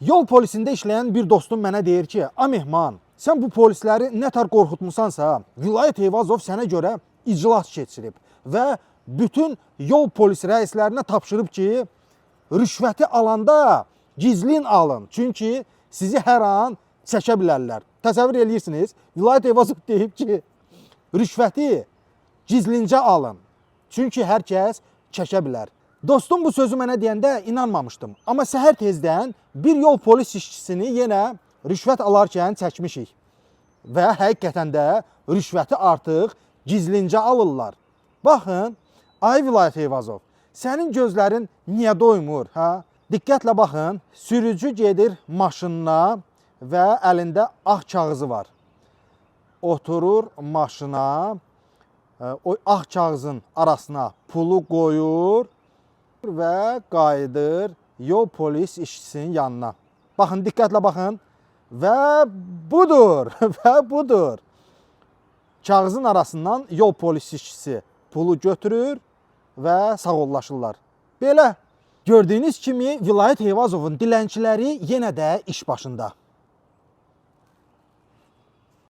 Yol polisində işləyən bir dostum mənə deyir ki, "A Mehman, sən bu polisləri nə tər qorxutmusansa, Vilayət Eyvazov sənə görə iclas keçirib və bütün yol polis rəislərinə tapşırıb ki, rüşvəti alanda gizlin alın. Çünki sizi hər an çəkə bilərlər." Təsəvvür eləyirsiniz? Vilayət Eyvazov deyib ki, rüşvəti gizlincə alın. Çünki hər kəs çəkə bilər. Dostum bu sözü mənə deyəndə inanmamışdım. Amma səhər tezdən bir yol polis işçisini yenə rüşvət alarkən çəkmişik. Və həqiqətən də rüşvəti artıq gizlincə alırlar. Baxın, ay Vilayət Eyvazov, sənin gözlərin niyə doymur, hə? Diqqətlə baxın, sürücü gedir maşınına və əlində ağ kağızı var. Oturur maşına, o ağ kağızın arasına pulu qoyur və qayıdır yol polis işçisinin yanına. Baxın, diqqətlə baxın. Və budur, və budur. Kağızın arasından yol polis işçisi pulu götürür və sağollaşırlar. Belə gördüyünüz kimi Vilayət Eyvazovun dilənçiləri yenə də iş başında.